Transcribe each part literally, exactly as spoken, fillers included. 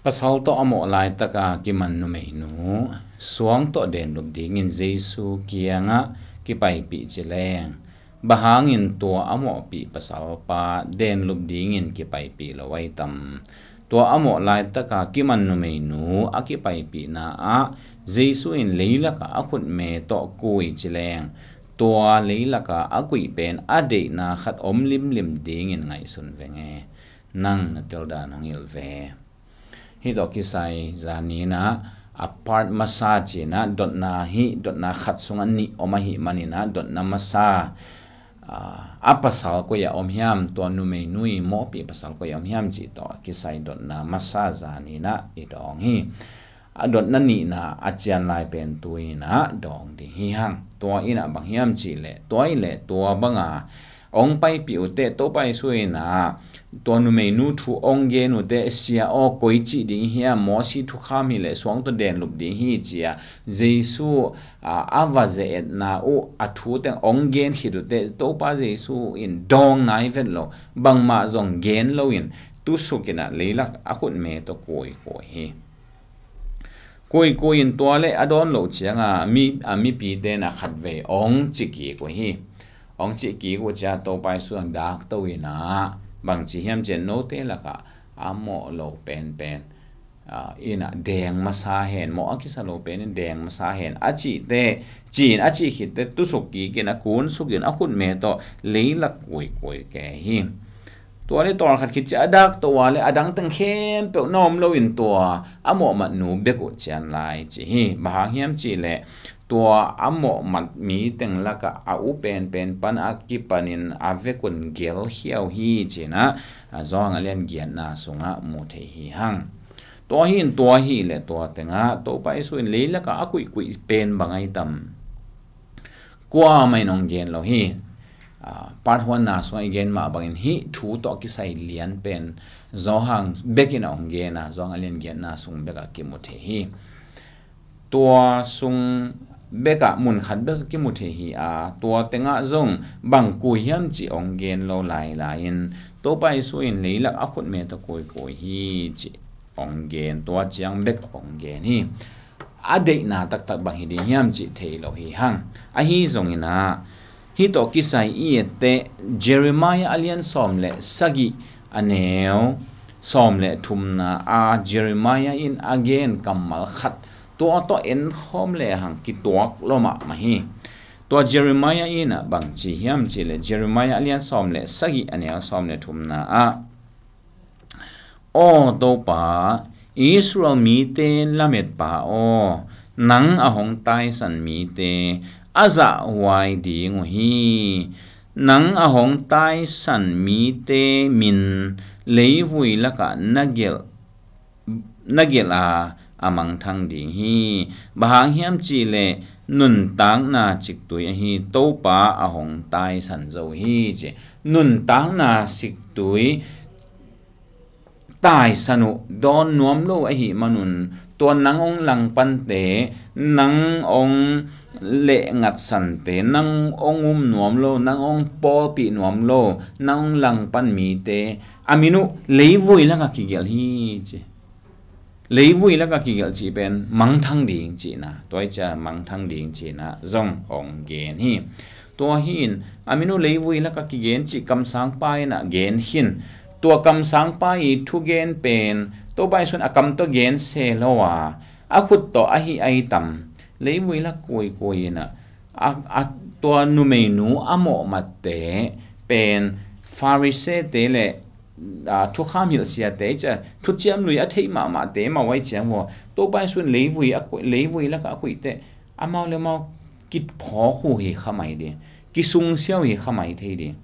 Pasal tawh a mawh laitaka kiman numeinu suang tawh denlup dingin Jesu kiangah kipaipih ci leng, bang hangin tua a mawhpih pasalpa denlup dingin kipaipih lo ahi tam? Tua a mawh laitaka kiman numeinu a kipaipihna ah Jesu in leilakah a khutme tawh kui ci leng, tua leilakah a kuih pen a deihna khat om limlim dingin ngaihsun veng e. Nang na teldan hong hilh ve. Hih tawh kisai zaninah a part masa cinah dotna hih dotna khat sungah nih om ahih maninah dotna masa, ah, a pasal koi a om hiam, tua numeinu i mawhpih pasal koi a om hiam cih tawh kisai dotna masa zaninah i dawng hi. A dotna nihna a cian lai pen tu inah dawng ding hi hang. Tua inah bang hiam cih leh, tua i leh tua banga ong paipih uh teh, Topa Jesu inah tua numeinu thu ong gen uh teh, sia aw, koi cih ding hiam, Mosi thukham hileh suang tawh denlup ding hi cia Jesu, a, a va ze-etna uh a thu teng ong gen khit uh teh, Topa Jesu in dawng nai vet lo, bangmah zong gen loin tusuk inah leilak a khutme tawh kuaikua hi. Kuaikua in tua le a dawn loh cianga mi, a mipite na khatvei ong cih kik uh hi. Ong cih kik uh cia Topa Jesu ang dakto inah bangci hiam cian note lakah a mawh lo penpen, ah, inah deng masa hen, mawh a kisa lo pen in deng masa hen a cihte, ci-in a cih khitte tusuk kikin a kunsukin a khutme tawh leilak kuaikua ke hi. Tua le tawlkhat khit ciah a dak tawh a le a dang teng khempeuh na om loin tua a mawhmat nu bek uh cian lai ci hi. Bang hang hiam cih leh tua a mawhmat mi teng lakah a u penpen pan a kipanin a vekun gelkhia uh hi cinah, a, Johan a lian giatna sungah mu thei hi hang. Tua hi in tua hi le tua tengah Topa Jesu in leilakah a kuihkuih pen bang ahi tam? Kuamah in hong gen lo hi. Ah, part one na sungah i gen mah bangin hih thu tawh kisai lian pen Johan bekin a hong gen a, Johan a lian giatna sung bekah kimu thei hi. Tua sung bekah mun khat bekah kimu thei hi a, tua tengah zong bang kui hiam cih hong gen lo lailai in Topa Jesu in leilak a khutme tawh kuaikua hi cih hong gen, tua ciang bek hong gen hi. A deihna taktak bang hi ding hiam cih thei lo hi hang. Ahi zongin ah, hih tawh kisai i etteh Jeremiah a lian sawm le sagih a neu sawm le thumna a Jeremiah in a gen kammal khat tua tawh enkhawm lehang kituak lua mahmah hi. Tua Jeremiah in ah bang ci hiam cih leh Jeremiah a lian sawm le sagih a neu sawm le thumna ah, Aw Topa, Israel mite lametpa aw, nang a hong taisan mite a zahhuai ding uh hi. Nang a hong taisan mite min leivui lakah na gelh, na gelh a, a mangthang ding hi. Bang hang hiam cih leh nuntakna ciktui ahi Topa a hong taisan zo hi ci. Nuntakna ciktui taisan uh dawn nuam lo ahih manun, tua nang hong langpante, nang hong lehngatsante, nang hong um nuam lo, nang hong pawlpih nuam lo, nang hong langpan mite a min uh leivui lakah kigelh hi ci. Leivui lakah kigelh cih pen mangthang ding cihna, tua hi cia mangthang ding cihna zong hong gen hi. Tua hi in a min uh leivui lakah kigen cih kamsangpa in ah gen khin. Tua kamsangpa i thugen pen Topa Jesu in a kam tawh gen se lo a, a khut tawh ahi ai tam? Leivui lak kuaikua in ah, a, a, tua numeinu a mawhmatte pen Pharisee-te le, a, thukham hilhsiate, cia thuciam lui a theih mahmahte mawh ai ciang vua, Topa Jesu in leivui a kuih, leivui lakah a kuihte amau le amau kiphawk uh hi kha mai ding, kisungsia uh hi kha mai thei ding.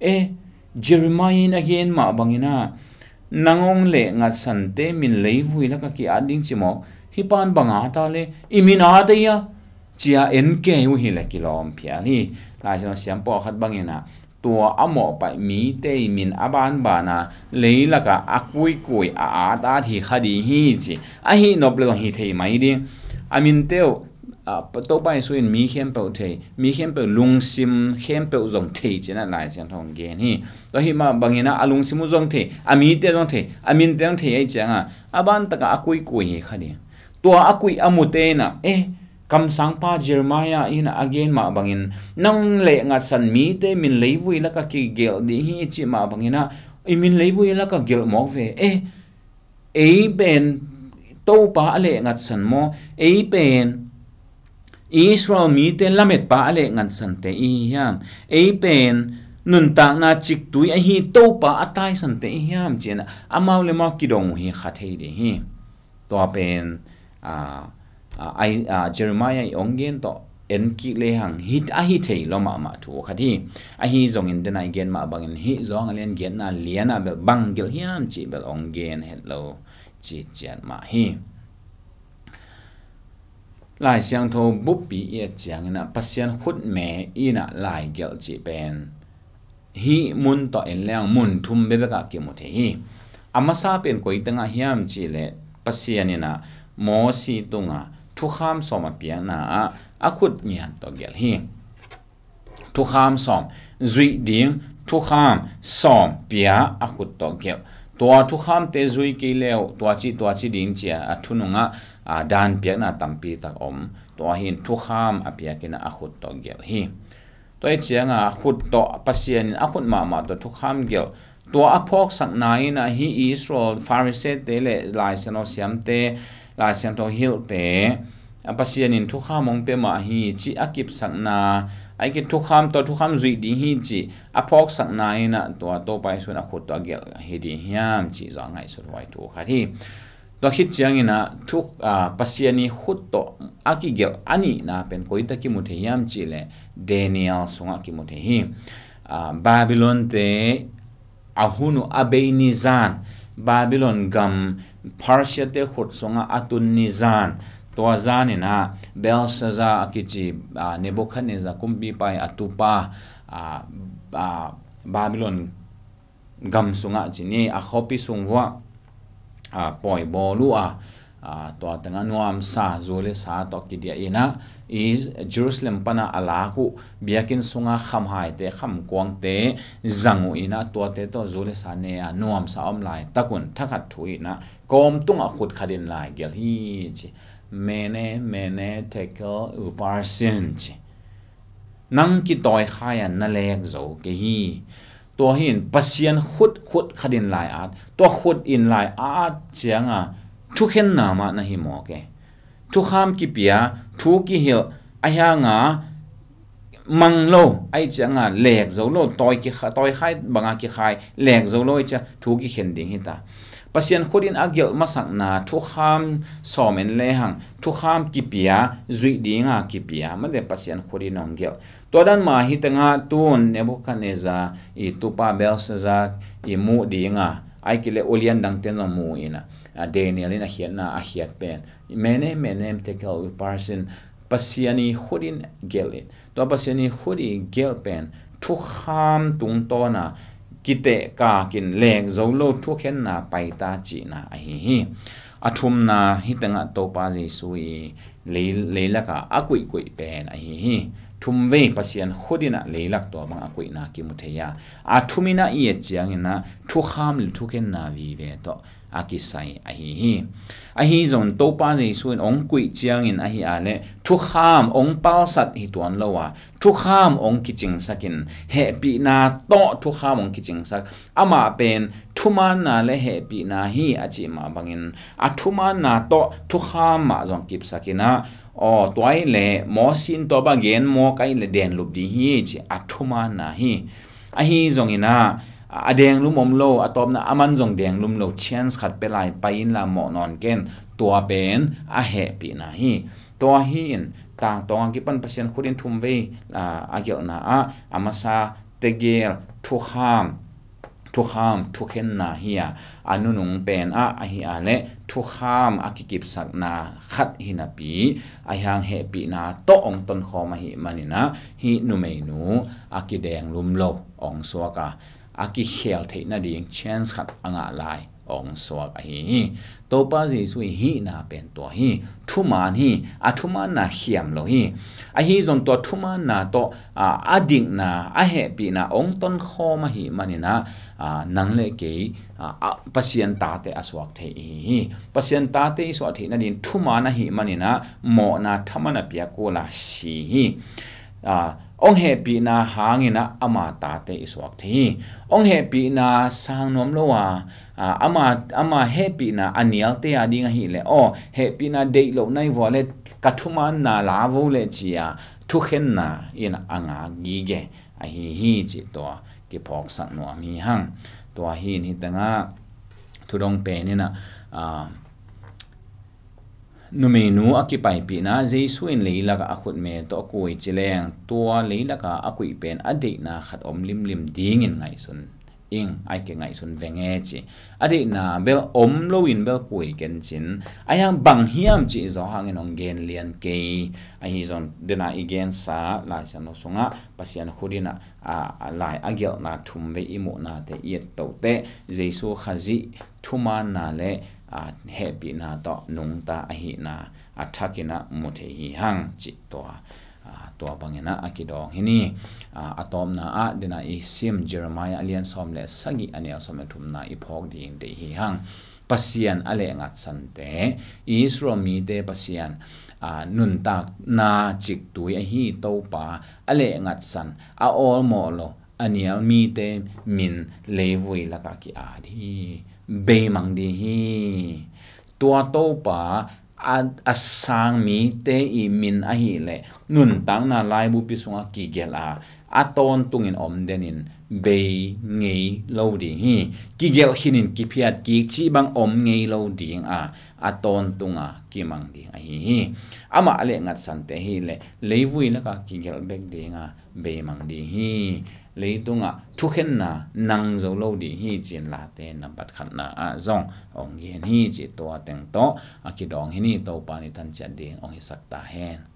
E, Jeremiah in a gen mah bangin ah, nang hong lehngatsante min leivui lakah ki-at ding ci mawk, hih pan bang at a le, i min at ei a, cia en kei uh hi le kilawm phial hi. Lai Siangtho siam pawlkhat bangin ah, tua a mawhpaih mite i min a banbana leilakah a kuikui a atat hi kha ding hi ci. Ahi nop le zong hi thei mai ding. A minte uh ah, Topa Jesu in mi khempeuh thei, mi khempeuh lungsim khempeuh zong thei ci-in ah Lai Siangtho hong gen hi. Tua ahih mah bangin ah a lungsim uh zong thei, a mite zong thei, a minte zong thei ahih ciangah a ban takah a kuikui hi kha ding. Tua a kuih a mute in ah, eh, kamsangpa Jeremiah in ah a gen mah bangin, nang lehngatsan mite min leivui lakah kigelh ding hi cih mah bangin ah, i min leivui lakah gelh mawk ve. Eh, ei pen Topa a lehngatsan maw? Ei pen Israel mite lametpa a lehngatsante i hi hiam? Ei pen nuntakna ciktui ahi Topa a taisante i hi hiam? Ci-in ah amau le amau kidong uh hi kha thei ding hi. Tua pen, ah, ah, ai, ah, Jeremiah i hong gen tawh en kik lehang hi, a hi thei lo mahmah thu khat hi. Ahi zongin dena i gen mah bangin hih Johan a lian giatna lianah bel bang gelh hiam cih bel hong gen het lo ci ciat mah hi. Lai Siangtho buppi i et ciangin ah Pasian khutme in ah lai gelh cih pen hih mun tawh en leng mun thum bekbek ah kimu thei hi. A masa pen koi tengah hiam cih leh Pasian in ah Mosi tungah thukham sawm a piakna ah a khut ngiat tawh gelh hi. Thukham sawm, zuih ding thukham sawm pia a khut tawh gelh. Tua thukhamte zui kei le uh tua ci tua ci ding ci-a a thunungah, ah, dan piakna tampi tak om. Tua hi in thukham a piakin ah a khut tawh gelh hi. Tua hi ciangah a khut tawh Pasian in a khut mahmah tawh thukham gelh. Tua a phawksakna in ah hih Israel Pharisee-te le Lai Siangtho siamte, Lai Siangtho hilhte, a Pasian in thukham hong pia mah hi cih a kipsakna, a kip thukham tawh thukham zuih ding hi cih a phawksakna in ah tua Topa Jesu in a khut tawh a gelh hi ding hiam cih zong a ngaihsut huai thu khat hi. Tua khit ciangin ah thu, ah, Pasian i khut tawh a kigelh a nihna pen koi tawh kimu thei hiam cih leh Daniel sungah kimu thei hi. Ah, Babylon-te a hun uh a bei ni zan, Babylon gam Persia-te khut sungah a tun ni zan, tua zanin ah Belshazzar a kici, ah, Nebuchadnezzar kumpipa i a tupa, ah, ah, Babylon gam sungah ci ni, a khuapi sung vuah, ah, pawi bawl uh a, ah, tua tengah nuamsa, zu le sa tawh kidiah in ah, i Jerusalem panah a lak uh biakinn sungah khamhaite, khamkuangte zang uh in ah, tuate tawh zu le sa ne a nuamsa om laitak un thakhat thu in ah kawm tungah khut khat in lai gelh hi ci. Mene, mene, tekel, upharsin ci. Nang kitawi khai a na lek zo kei hi. Tua hi in Pasian khut, khut khat in lai at. Tua khut in lai at ciangah thukhenna mah na hi mawk e. Thukham kipia, thu kihilh, a hiangah mang lo, ahih ciangah lek zo lo, tawi kikha-, tawi khai bangah kikhai, lek zo lo ahih ciah thu kikhen ding hi ta. Pasian khut in a gelh masakna thukham sawm en lehang, thukham kipia, zuih dinga kipia, mate Pasian khut in hong gelh. Tua dan mah hi tengah tun Nebuchadnezzar i tupa Belshazzar i muh dinga, ahih kei leh ulian dangten zong mu in ah, Daniel in a khiatna a khiat pen, Mene, mene, tekel, upharsin, Pasian i khut in gelh in. Tua Pasian i khut i gelh pen thukham tungtawna kitehkakin lek zo lo thukhenna paita cihna ahi hi. A thumna hi tengah Topa Jesu i lei, leilakah a kuihkuih pen ahi hi. Thumvei Pasian khut in ah leilak tua bang a kuihna kimu thei a, a thum in ah i et ciangin ah thukham le thukhenna vive tawh a kisai ahi hi. Ahi zong Topa Jesu in hong kuih ciangin ahi a leh thukham hong palsat hi tuan lo a, thukham hong kicingsakin hehpihna tawh thukham hong kicingsak. Amah pen thumaanna le hehpihna hi a cih mah bangin a thumaanna tawh thukham mah zong kipsakin ah, aw, tua ahih leh Mosi in tua bang gen mawk ahih leh denlup ding hi ci a thumaanna hi. Ahi zongin ah, a denglum om lo, a tawpna a man zong denglum lo, chance khat pia lai, pai inla mawh nawn ken, tua pen a hehpihna hi. Tua hi in, tangtawng a kipan Pasian khut in thumvei, a, a gelhna ah, a masa tegel, thukham, thukham, thukhenna hi a, a nunung pen ah, ahi a leh thukham a kikipsakna khat hi napi, a hiang hehpihna tawh hong tonkhawm ahih manin ah, hih numeinu a kidenglum lo hong suak a, a kikhel theih nading chance khat a ngah lai hong suak ahi hi. Topa Jesu i hihna pen tua hi. Thuman hi. A thumanna khiam lo hi. Ahi zong tua thumanna tawh, a, a dikna, a hehpihna hong tonkhawm ahih maninah, a, nang le kei, a, a, Pasian tate a suak thei ihi hi. Pasian tate i suak theih nadin thuman ahih maninah mawhna thaman a piak kula si hi. A, hong hehpihna hanginah ama tate i suak thei hi. Hong hehpihna sang nuam lo a, a, ama, ama hehpihna a nialte a ding ahileh, aw, hehpihna deih loh nai vua le ka thumanna la vo le cia thukhenna in a ngak gige ahi hi cih tua kiphawksak nuam hi hang. Tua hi in hi tengah thudong peninah, a, numeinu a kipaipihna, Jesu in leilakah a khutme tawh a kui ci leng, tua leilakah a kuih pen a deihna khat om limlim dingin ngaihsun ing, ai ke ngaihsun venge ci. A deihna bel om loin bel kui kencin, a hiang bang hiam cih zaw hangin hong gen lian kei. Ahi zong dena i gensa Lai Siangtho sungah Pasian khut inah, a, a lai a gelhna thum vei i muhnate i et tote, Jesu Khazih thumanna le, a, hehpihna tawh nungta ahihna a thakinah mu thei hi hang cih tua, a, tua banginah a kidawng hi ni. A, a tawpna ah dena i sim Jeremiah a lian sawm le sagih a neu sawm le thumna i phawk ding deih hi hang. Pasian a lehngatsante, Israel mite Pasian, a, nuntakna ciktui ahi Topa a lehngatsan, a awlmawh lo a nial mite min leivui lakah ki-at hi. Beimang ding hi. Tua Topa a, a sang mite i min ahileh nuntakna laibupi sungah kigelh a, a tawntungin om denin bei ngei lo ding hi. Kigelh khinin kiphiat kik cih bang om ngei lo ding a, a tawntunga kimang ding ahi hi. Amah a lehngatsante ahileh leivui lakah kigelh bek dinga beimang ding hi. Leitungah thukhenna nang zo lo ding hi cin Late nambat khatna ah zong hong gen hi cih tua teng tawh a kidawng hi ni. Topa ni thanciat ding hong hisak ta hen.